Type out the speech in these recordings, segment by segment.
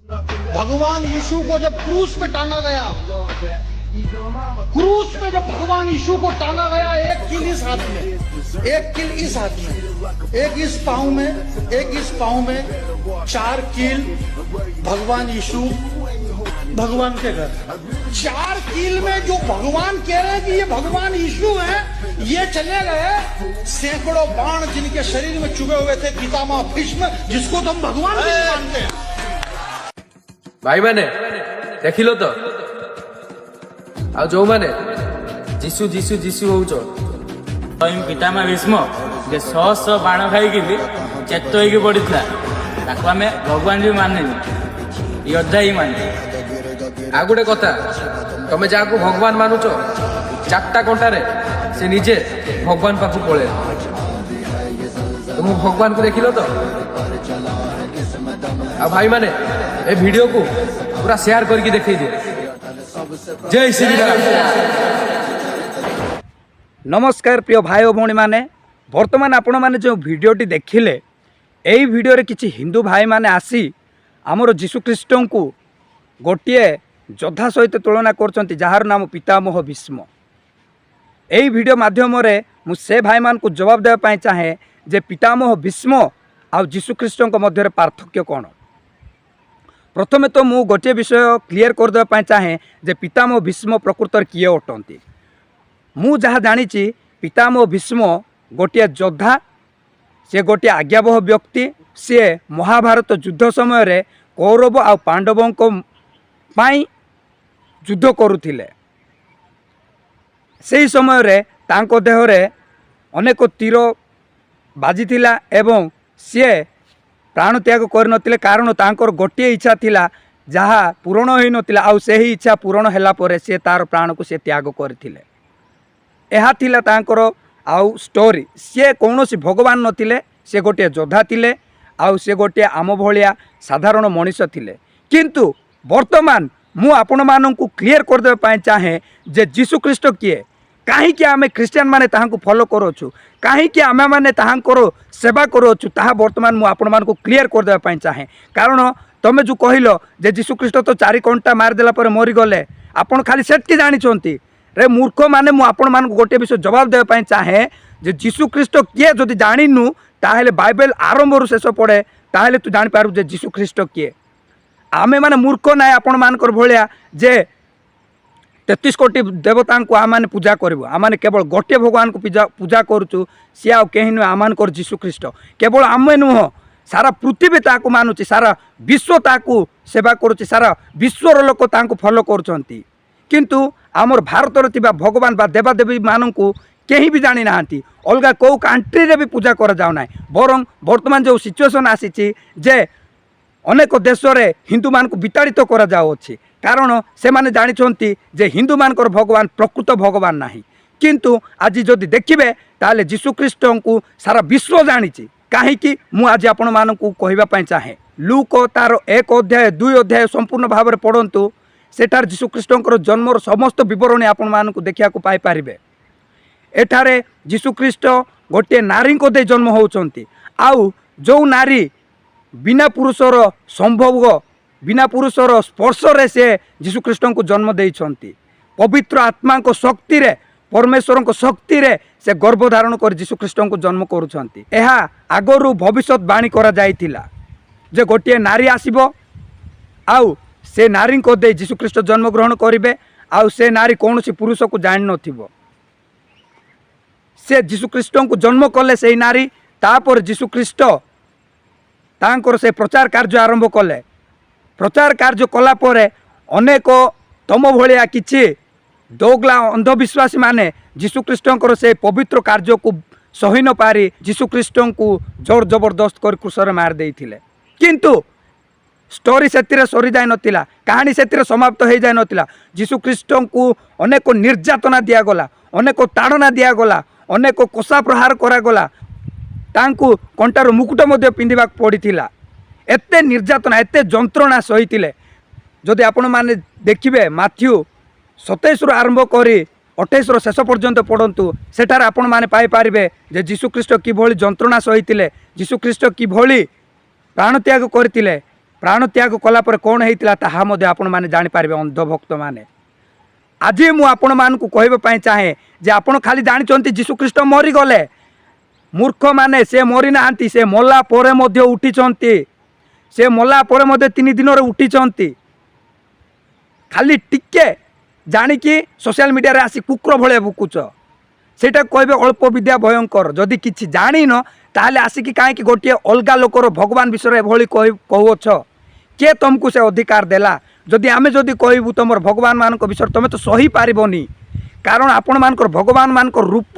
भगवान यीशु को जब क्रूस पे टांगा गया, क्रूस पे जब भगवान यीशु को टांगा गया, एक कील इस हाथ में, एक कील इस हाथ में, एक इस पाँव में, एक इस पाँव में, चार कील। भगवान यीशु भगवान के घर। चार कील में जो भगवान कह रहे हैं कि ये भगवान यीशु हैं, ये चले गए। सैकड़ों बाण जिनके शरीर में चुभे हुए थे, पितामह भीष्म, जिसको तो हम भगवान भी नहीं मानते हैं। ଭାଇମାନେ, ଦେଖିଲ ତ? ଆଉ ଯୋଉମାନେ ଯୀଶୁ ଯୀଶୁ ଯୀଶୁ ହଉଛ, ସ୍ୱୟଂ ପିତାମହ ଭୀଷ୍ମ ଯେ ଶହ ଶହ ବାଣ ଖାଇକି ବି ଚେତ ହେଇକି ପଡିଥିଲା, ତାକୁ ଆମେ ଭଗବାନ ବି ମାନେନି, ଯୋଦ୍ଧା ହିଁ ମାନେ। ଆଉ ଗୋଟେ କଥା, ତମେ ଯାହାକୁ ଭଗବାନ ମାନୁଛ, ଚାରିଟା କଣ୍ଟାରେ ସେ ନିଜେ ଭଗବାନ ପାଖକୁ ପଳେଇଲା। ତମ ଭଗବାନକୁ ଦେଖିଲ ତ? ଆଉ ଭାଇମାନେ, ଏ ଭିଡିଓକୁ ପୁରା ସେୟାର କରିକି ଦେଖେଇ ଦିଅ। ଜୟ ଶ୍ରୀରାମ। ନମସ୍କାର ପ୍ରିୟ ଭାଇ ଓ ଭଉଣୀମାନେ। ବର୍ତ୍ତମାନ ଆପଣମାନେ ଯେଉଁ ଭିଡ଼ିଓଟି ଦେଖିଲେ, ଏହି ଭିଡ଼ିଓରେ କିଛି ହିନ୍ଦୁ ଭାଇମାନେ ଆସି ଆମର ଯୀଶୁଖ୍ରୀଷ୍ଟଙ୍କୁ ଗୋଟିଏ ଯୋଦ୍ଧା ସହିତ ତୁଳନା କରୁଛନ୍ତି, ଯାହାର ନାମ ପିତାମହ ଭୀଷ୍ମ। ଏହି ଭିଡ଼ିଓ ମାଧ୍ୟମରେ ମୁଁ ସେ ଭାଇମାନଙ୍କୁ ଜବାବ ଦେବା ପାଇଁ ଚାହେଁ ଯେ ପିତାମହ ଭୀଷ୍ମ ଆଉ ଯୀଶୁଖ୍ରୀଷ୍ଟଙ୍କ ମଧ୍ୟରେ ପାର୍ଥକ୍ୟ କ'ଣ। ପ୍ରଥମେ ତ ମୁଁ ଗୋଟିଏ ବିଷୟ କ୍ଲିଅର କରିଦେବା ପାଇଁ ଚାହେଁ ଯେ ପିତାମହ ଭୀଷ୍ମ ପ୍ରକୃତରେ କିଏ ଅଟନ୍ତି। ମୁଁ ଯାହା ଜାଣିଛି, ପିତାମହ ଭୀଷ୍ମ ଗୋଟିଏ ଯୋଦ୍ଧା, ସେ ଗୋଟିଏ ଆଜ୍ଞାବହ ବ୍ୟକ୍ତି। ସିଏ ମହାଭାରତ ଯୁଦ୍ଧ ସମୟରେ କୌରବ ଆଉ ପାଣ୍ଡବଙ୍କ ପାଇଁ ଯୁଦ୍ଧ କରୁଥିଲେ। ସେହି ସମୟରେ ତାଙ୍କ ଦେହରେ ଅନେକ ତୀର ବାଜିଥିଲା ଏବଂ ସିଏ ପ୍ରାଣତ୍ୟାଗ କରିନଥିଲେ, କାରଣ ତାଙ୍କର ଗୋଟିଏ ଇଚ୍ଛା ଥିଲା ଯାହା ପୂରଣ ହୋଇନଥିଲା। ଆଉ ସେହି ଇଚ୍ଛା ପୂରଣ ହେଲା ପରେ ସିଏ ତା'ର ପ୍ରାଣକୁ ସେ ତ୍ୟାଗ କରିଥିଲେ। ଏହା ଥିଲା ତାଙ୍କର ଆଉ ଷ୍ଟୋରି। ସିଏ କୌଣସି ଭଗବାନ ନଥିଲେ, ସେ ଗୋଟିଏ ଯୋଦ୍ଧା ଥିଲେ ଆଉ ସେ ଗୋଟିଏ ଆମ ଭଳିଆ ସାଧାରଣ ମଣିଷ ଥିଲେ। କିନ୍ତୁ ବର୍ତ୍ତମାନ ମୁଁ ଆପଣମାନଙ୍କୁ କ୍ଲିଅର କରିଦେବା ପାଇଁ ଚାହେଁ ଯେ ଯୀଶୁଖ୍ରୀଷ୍ଟ କିଏ, କାହିଁକି ଆମେ ଖ୍ରୀଷ୍ଟିଆନ ମାନେ ତାହାଙ୍କୁ ଫଲୋ କରୁଅଛୁ, କାହିଁକି ଆମେମାନେ ତାହାଙ୍କର ସେବା କରୁଅଛୁ, ତାହା ବର୍ତ୍ତମାନ ମୁଁ ଆପଣମାନଙ୍କୁ କ୍ଲିଅର କରିଦେବା ପାଇଁ ଚାହେଁ। କାରଣ ତମେ ଯେଉଁ କହିଲ ଯେ ଯୀଶୁଖ୍ରୀଷ୍ଟ ତ ଚାରି କଣ୍ଟା ମାରିଦେଲା ପରେ ମରିଗଲେ, ଆପଣ ଖାଲି ସେତିକି ଜାଣିଛନ୍ତି। ରେ ମୂର୍ଖମାନେ, ମୁଁ ଆପଣମାନଙ୍କୁ ଗୋଟିଏ ବିଷୟ ଜବାବ ଦେବା ପାଇଁ ଚାହେଁ ଯେ ଯୀଶୁଖ୍ରୀଷ୍ଟ କିଏ ଯଦି ଜାଣିନୁ, ତାହେଲେ ବାଇବେଲ ଆରମ୍ଭରୁ ଶେଷ ପଢ଼େ, ତାହେଲେ ତୁ ଜାଣିପାରିବୁ ଯେ ଯୀଶୁଖ୍ରୀଷ୍ଟ କିଏ। ଆମେମାନେ ମୂର୍ଖ ନାହିଁ ଆପଣମାନଙ୍କର ଭଳିଆ ଯେ 33 କୋଟି ଦେବତାଙ୍କୁ ଆମମାନେ ପୂଜା କରିବୁ। ଆମମାନେ କେବଳ ଗୋଟିଏ ଭଗବାନଙ୍କୁ ପୂଜା କରୁଛୁ। ସିଏ ଆଉ କେହି ନୁହେଁ, ଆମମାନଙ୍କର ଯୀଶୁଖ୍ରୀଷ୍ଟ। କେବଳ ଆମେ ନୁହଁ, ସାରା ପୃଥିବୀ ତାହାକୁ ମାନୁଛି, ସାରା ବିଶ୍ୱ ତାହାକୁ ସେବା କରୁଛି, ସାରା ବିଶ୍ୱର ଲୋକ ତାହାଙ୍କୁ ଫଲୋ କରୁଛନ୍ତି। କିନ୍ତୁ ଆମର ଭାରତରେ ଥିବା ଭଗବାନ ବା ଦେବାଦେବୀମାନଙ୍କୁ କେହି ବି ଜାଣିନାହାନ୍ତି। ଅଲଗା କେଉଁ କଣ୍ଟ୍ରିରେ ବି ପୂଜା କରାଯାଉ ନାହିଁ। ବରଂ ବର୍ତ୍ତମାନ ଯେଉଁ ସିଚୁଏସନ୍ ଆସିଛି ଯେ ଅନେକ ଦେଶରେ ହିନ୍ଦୁମାନଙ୍କୁ ବିତାଡ଼ିତ କରାଯାଉଅଛି, କାରଣ ସେମାନେ ଜାଣିଛନ୍ତି ଯେ ହିନ୍ଦୁମାନଙ୍କର ଭଗବାନ ପ୍ରକୃତ ଭଗବାନ ନାହିଁ। କିନ୍ତୁ ଆଜି ଯଦି ଦେଖିବେ, ତାହେଲେ ଯୀଶୁଖ୍ରୀଷ୍ଟଙ୍କୁ ସାରା ବିଶ୍ୱ ଜାଣିଛି। କାହିଁକି, ମୁଁ ଆଜି ଆପଣମାନଙ୍କୁ କହିବା ପାଇଁ ଚାହେଁ। ଲୁକ ତାର 1 ଅଧ୍ୟାୟ, 2 ଅଧ୍ୟାୟ ସମ୍ପୂର୍ଣ୍ଣ ଭାବରେ ପଢ଼ନ୍ତୁ। ସେଠାରେ ଯୀଶୁଖ୍ରୀଷ୍ଟଙ୍କର ଜନ୍ମର ସମସ୍ତ ବିବରଣୀ ଆପଣମାନଙ୍କୁ ଦେଖିବାକୁ ପାଇପାରିବେ। ଏଠାରେ ଯୀଶୁଖ୍ରୀଷ୍ଟ ଗୋଟିଏ ନାରୀଙ୍କ ଦେଇ ଜନ୍ମ ହେଉଛନ୍ତି, ଆଉ ଯେଉଁ ନାରୀ ବିନା ପୁରୁଷର ସମ୍ଭୋଗ, ବିନା ପୁରୁଷର ସ୍ପର୍ଶରେ ସେ ଯୀଶୁଖ୍ରୀଷ୍ଟଙ୍କୁ ଜନ୍ମ ଦେଇଛନ୍ତି। ପବିତ୍ର ଆତ୍ମାଙ୍କ ଶକ୍ତିରେ, ପରମେଶ୍ୱରଙ୍କ ଶକ୍ତିରେ ସେ ଗର୍ଭ ଧାରଣ କରି ଯୀଶୁଖ୍ରୀଷ୍ଟଙ୍କୁ ଜନ୍ମ କରୁଛନ୍ତି। ଏହା ଆଗରୁ ଭବିଷ୍ୟତବାଣୀ କରାଯାଇଥିଲା ଯେ ଗୋଟିଏ ନାରୀ ଆସିବ ଆଉ ସେ ନାରୀଙ୍କ ଦେଇ ଯୀଶୁଖ୍ରୀଷ୍ଟ ଜନ୍ମଗ୍ରହଣ କରିବେ, ଆଉ ସେ ନାରୀ କୌଣସି ପୁରୁଷକୁ ଜାଣିନଥିବ। ସେ ଯୀଶୁଖ୍ରୀଷ୍ଟଙ୍କୁ ଜନ୍ମ କଲେ ସେଇ ନାରୀ। ତାପରେ ଯୀଶୁଖ୍ରୀଷ୍ଟ ତାଙ୍କର ସେ ପ୍ରଚାର କାର୍ଯ୍ୟ ଆରମ୍ଭ କଲେ। ପ୍ରଚାର କାର୍ଯ୍ୟ କଲା ପରେ ଅନେକ ତମ ଭଳିଆ କିଛି ଦୋଗଲା ଅନ୍ଧବିଶ୍ୱାସୀମାନେ ଯୀଶୁଖ୍ରୀଷ୍ଟଙ୍କର ସେ ପବିତ୍ର କାର୍ଯ୍ୟକୁ ସହି ନପାରି ଯୀଶୁଖ୍ରୀଷ୍ଟଙ୍କୁ ଜୋର ଜବରଦସ୍ତ କରି କ୍ରୁଶରେ ମାରି ଦେଇଥିଲେ। କିନ୍ତୁ ଷ୍ଟୋରି ସେଥିରେ ସରିଯାଇ ନଥିଲା, କାହାଣୀ ସେଥିରେ ସମାପ୍ତ ହୋଇଯାଇ ନଥିଲା। ଯୀଶୁଖ୍ରୀଷ୍ଟଙ୍କୁ ଅନେକ ନିର୍ଯାତନା ଦିଆଗଲା, ଅନେକ ତାଡ଼ନା ଦିଆଗଲା, ଅନେକ କଷା ପ୍ରହାର କରାଗଲା, ତାଙ୍କୁ କଣ୍ଟାର ମୁକୁଟ ମଧ୍ୟ ପିନ୍ଧିବାକୁ ପଡ଼ିଥିଲା। ଏତେ ନିର୍ଯାତନା, ଏତେ ଯନ୍ତ୍ରଣା ସହିଥିଲେ। ଯଦି ଆପଣମାନେ ଦେଖିବେ, ମାଥ୍ୟୁ 27ରୁ ଆରମ୍ଭ କରି 28ର ଶେଷ ପର୍ଯ୍ୟନ୍ତ ପଢ଼ନ୍ତୁ। ସେଠାରେ ଆପଣମାନେ ପାଇପାରିବେ ଯେ ଯୀଶୁଖ୍ରୀଷ୍ଟ କିଭଳି ଯନ୍ତ୍ରଣା ସହିଥିଲେ, ଯୀଶୁଖ୍ରୀଷ୍ଟ କିଭଳି ପ୍ରାଣତ୍ୟାଗ କରିଥିଲେ। ପ୍ରାଣତ୍ୟାଗ କଲା ପରେ କ'ଣ ହେଇଥିଲା, ତାହା ମଧ୍ୟ ଆପଣମାନେ ଜାଣିପାରିବେ। ଅନ୍ଧଭକ୍ତମାନେ, ଆଜି ମୁଁ ଆପଣମାନଙ୍କୁ କହିବା ପାଇଁ ଚାହେଁ ଯେ ଆପଣ ଖାଲି ଜାଣିଛନ୍ତି ଯୀଶୁଖ୍ରୀଷ୍ଟ ମରିଗଲେ। ମୂର୍ଖମାନେ, ସେ ମରିନାହାନ୍ତି। ସେ ମଲା ପରେ ମଧ୍ୟ ଉଠିଛନ୍ତି। ସେ ମଲା ପରେ ମଧ୍ୟ 3 ଦିନରେ ଉଠିଛନ୍ତି। ଖାଲି ଟିକେ ଜାଣିକି ସୋସିଆଲ ମିଡ଼ିଆରେ ଆସି କୁକୁର ଭଳିଆ ଭୁକୁଛ। ସେଇଟା କହିବେ ଅଳ୍ପ ବିଦ୍ୟା ଭୟଙ୍କର। ଯଦି କିଛି ଜାଣିନ, ତାହେଲେ ଆସିକି କାହିଁକି ଗୋଟିଏ ଅଲଗା ଲୋକର ଭଗବାନ ବିଷୟରେ ଏଭଳି କହୁଅଛ? କିଏ ତୁମକୁ ସେ ଅଧିକାର ଦେଲା? ଯଦି ଆମେ ଯଦି କହିବୁ ତୁମର ଭଗବାନମାନଙ୍କ ବିଷୟରେ, ତୁମେ ତ ସହିପାରିବନି। କାରଣ ଆପଣମାନଙ୍କର ଭଗବାନମାନଙ୍କର ରୂପ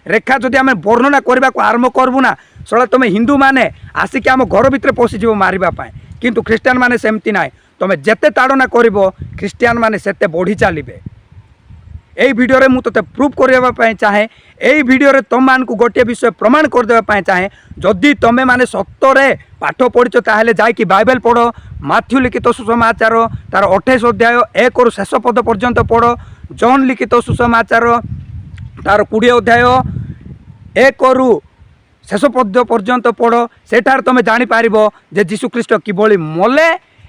ରେଖା ଯଦି ଆମେ ବର୍ଣ୍ଣନା କରିବାକୁ ଆରମ୍ଭ କରିବୁ ନା, ଶଳା ତୁମେ ହିନ୍ଦୁମାନେ ଆସିକି ଆମ ଘର ଭିତରେ ପଶିଯିବ ମାରିବା ପାଇଁ। କିନ୍ତୁ ଖ୍ରୀଷ୍ଟିଆନ ମାନେ ସେମିତି ନାହିଁ। ତୁମେ ଯେତେ ତାଡ଼ନା କରିବ, ଖ୍ରୀଷ୍ଟିଆନ ମାନେ ସେତେ ବଢ଼ି ଚାଲିବେ। ଏଇ ଭିଡ଼ିଓରେ ମୁଁ ତୋତେ ପ୍ରୁଭ୍ କରିବା ପାଇଁ ଚାହେଁ। ଏଇ ଭିଡ଼ିଓରେ ତୁମମାନଙ୍କୁ ଗୋଟିଏ ବିଷୟ ପ୍ରମାଣ କରିଦେବା ପାଇଁ ଚାହେଁ। ଯଦି ତୁମେମାନେ ସତରେ ପାଠ ପଢ଼ିଛ, ତାହେଲେ ଯାଇକି ବାଇବେଲ ପଢ଼। ମାଥ୍ୟୁ ଲିଖିତ ସୁସମାଚାର ତାର 28 ଅଧ୍ୟାୟ 1ରୁ ଶେଷ ପଦ ପର୍ଯ୍ୟନ୍ତ ପଢ଼। ଜନ୍ ଲିଖିତ ସୁସମାଚାର ତାର 20 ଅଧ୍ୟାୟ 1ରୁ ଶେଷ ପଦ ପର୍ଯ୍ୟନ୍ତ ପଢ଼। ସେଠାରେ ତୁମେ ଜାଣିପାରିବ ଯେ ଯୀଶୁଖ୍ରୀଷ୍ଟ କିଭଳି ମଲେ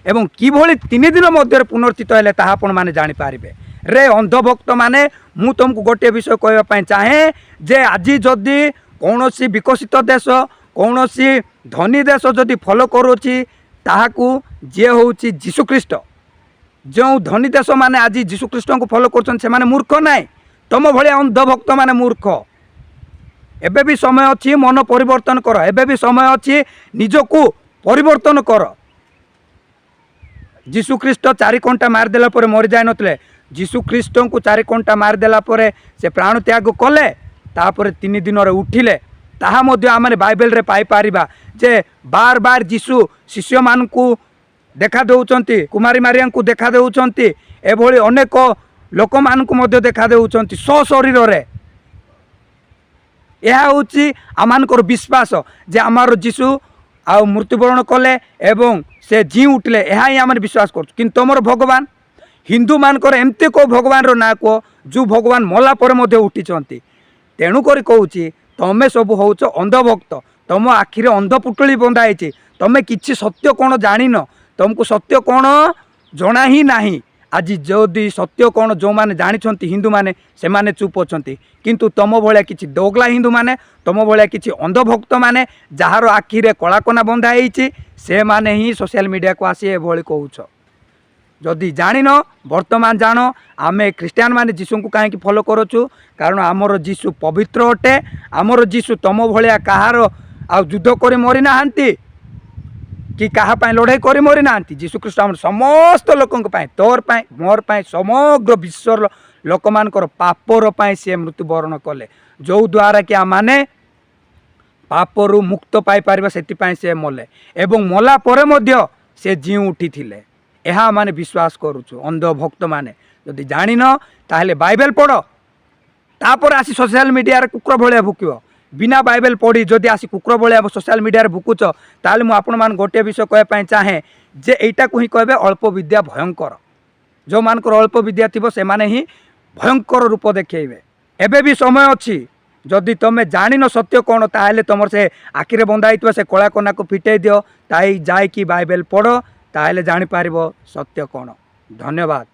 ଏବଂ କିଭଳି 3 ଦିନ ମଧ୍ୟରେ ପୁନରୁତ୍ଥିତ ହେଲେ, ତାହା ଆପଣମାନେ ଜାଣିପାରିବେ। ରେ ଅନ୍ଧଭକ୍ତମାନେ, ମୁଁ ତୁମକୁ ଗୋଟିଏ ବିଷୟ କହିବା ପାଇଁ ଚାହେଁ ଯେ ଆଜି ଯଦି କୌଣସି ବିକଶିତ ଦେଶ, କୌଣସି ଧନୀ ଦେଶ ଯଦି ଫଲୋ କରୁଛି ତାହାକୁ, ଯିଏ ହେଉଛି ଯୀଶୁଖ୍ରୀଷ୍ଟ, ଯେଉଁ ଧନୀ ଦେଶମାନେ ଆଜି ଯୀଶୁଖ୍ରୀଷ୍ଟଙ୍କୁ ଫଲୋ କରୁଛନ୍ତି, ସେମାନେ ମୂର୍ଖ ନାହିଁ। ତୁମ ଭଳିଆ ଅନ୍ଧଭକ୍ତମାନେ ମୂର୍ଖ। ଏବେ ବି ସମୟ ଅଛି, ମନ ପରିବର୍ତ୍ତନ କର। ଏବେ ବି ସମୟ ଅଛି, ନିଜକୁ ପରିବର୍ତ୍ତନ କର। ଯୀଶୁଖ୍ରୀଷ୍ଟ ଚାରି କଣ୍ଟା ମାରିଦେଲା ପରେ ମରିଯାଇ ନଥିଲେ। ଯୀଶୁଖ୍ରୀଷ୍ଟଙ୍କୁ ଚାରି କଣ୍ଟା ମାରିଦେଲା ପରେ ସେ ପ୍ରାଣ ତ୍ୟାଗ କଲେ, ତାପରେ 3 ଦିନରେ ଉଠିଲେ। ତାହା ମଧ୍ୟ ଆମେ ବାଇବେଲରେ ପାଇପାରିବା ଯେ ବାର ବାର ଯୀଶୁ ଶିଷ୍ୟମାନଙ୍କୁ ଦେଖା ଦେଉଛନ୍ତି, କୁମାରୀ ମାରିଆଙ୍କୁ ଦେଖା ଦେଉଛନ୍ତି, ଏଭଳି ଅନେକ ଲୋକମାନଙ୍କୁ ମଧ୍ୟ ଦେଖା ଦେଉଛନ୍ତି ସଶରୀରରେ। ଏହା ହେଉଛି ଆମମାନଙ୍କର ବିଶ୍ୱାସ ଯେ ଆମର ଯୀଶୁ ଆଉ ମୃତ୍ୟୁବରଣ କଲେ ଏବଂ ସେ ଜିଇଁ ଉଠିଲେ। ଏହା ହିଁ ଆମେ ବିଶ୍ୱାସ କରୁଛୁ। କିନ୍ତୁ ତୁମର ଭଗବାନ, ହିନ୍ଦୁମାନଙ୍କର ଏମିତି କେଉଁ ଭଗବାନର ନାଁ କୁହ, ଯେଉଁ ଭଗବାନ ମଲା ପରେ ମଧ୍ୟ ଉଠିଛନ୍ତି? ତେଣୁକରି କହୁଛି, ତମେ ସବୁ ହେଉଛ ଅନ୍ଧଭକ୍ତ। ତମ ଆଖିରେ ଅନ୍ଧ ପୁଟୁଳି ବନ୍ଧା ହେଇଛି। ତମେ କିଛି ସତ୍ୟ କ'ଣ ଜାଣିନ। ତମକୁ ସତ୍ୟ କ'ଣ ଜଣା ହିଁ ନାହିଁ। ଆଜି ଯଦି ସତ୍ୟ କ'ଣ ଯେଉଁମାନେ ଜାଣିଛନ୍ତି, ହିନ୍ଦୁମାନେ, ସେମାନେ ଚୁପ୍ ଅଛନ୍ତି। କିନ୍ତୁ ତମ ଭଳିଆ କିଛି ଦୋଗଲା ହିନ୍ଦୁମାନେ, ତମ ଭଳିଆ କିଛି ଅନ୍ଧଭକ୍ତମାନେ, ଯାହାର ଆଖିରେ କଳାକନା ବନ୍ଧା ହେଇଛି, ସେମାନେ ହିଁ ସୋସିଆଲ ମିଡ଼ିଆକୁ ଆସି ଏଭଳି କହୁଛ। ଯଦି ଜାଣିନ, ବର୍ତ୍ତମାନ ଜାଣ। ଆମେ ଖ୍ରୀଷ୍ଟିଆନ ମାନେ ଯୀଶୁଙ୍କୁ କାହିଁକି ଫଲୋ କରୁଛୁ? କାରଣ ଆମର ଯୀଶୁ ପବିତ୍ର ଅଟେ। ଆମର ଯୀଶୁ ତମ ଭଳିଆ କାହାର ଆଉ ଯୁଦ୍ଧ କରି ମରିନାହାନ୍ତି କି କାହା ପାଇଁ ଲଢ଼େଇ କରି ମରିନାହାନ୍ତି। ଯୀଶୁଖ୍ରୀଷ୍ଟ ଆମର ସମସ୍ତ ଲୋକଙ୍କ ପାଇଁ, ତୋର ପାଇଁ, ମୋର ପାଇଁ, ସମଗ୍ର ବିଶ୍ୱର ଲୋକମାନଙ୍କର ପାପର ପାଇଁ ସିଏ ମୃତ୍ୟୁବରଣ କଲେ, ଯେଉଁଦ୍ୱାରା କି ଆମମାନେ ପାପରୁ ମୁକ୍ତ ପାଇପାରିବା। ସେଥିପାଇଁ ସେ ମଲେ ଏବଂ ମଲା ପରେ ମଧ୍ୟ ସେ ଜିଇଁ ଉଠିଥିଲେ। ଏହା ଆମେ ବିଶ୍ୱାସ କରୁଛୁ। ଅନ୍ଧ ଭକ୍ତମାନେ, ଯଦି ଜାଣିନ, ତାହେଲେ ବାଇବେଲ ପଢ଼, ତାପରେ ଆସି ସୋସିଆଲ ମିଡ଼ିଆରେ କୁକୁର ଭଳିଆ ଭୁକିବ। ବିନା ବାଇବେଲ ପଢ଼ି ଯଦି ଆସି କୁକୁର ଭଳିଆ ସୋସିଆଲ ମିଡ଼ିଆରେ ଭୁକୁଛ, ତାହେଲେ ମୁଁ ଆପଣମାନଙ୍କୁ ଗୋଟିଏ ବିଷୟ କହିବା ପାଇଁ ଚାହେଁ ଯେ ଏଇଟାକୁ ହିଁ କହିବେ ଅଳ୍ପ ବିଦ୍ୟା ଭୟଙ୍କର। ଯେଉଁମାନଙ୍କର ଅଳ୍ପ ବିଦ୍ୟା ଥିବ, ସେମାନେ ହିଁ ଭୟଙ୍କର ରୂପ ଦେଖେଇବେ। ଏବେ ବି ସମୟ ଅଛି। ଯଦି ତୁମେ ଜାଣିନ ସତ୍ୟ କ'ଣ, ତାହେଲେ ତୁମର ସେ ଆଖିରେ ବନ୍ଧା ହେଇଥିବା ସେ କଳା କନାକୁ ଫିଟେଇ ଦିଅ, ତାଇ ଯାଇକି ବାଇବେଲ ପଢ଼, ତାହେଲେ ଜାଣିପାରିବ ସତ୍ୟ କ'ଣ। ଧନ୍ୟବାଦ।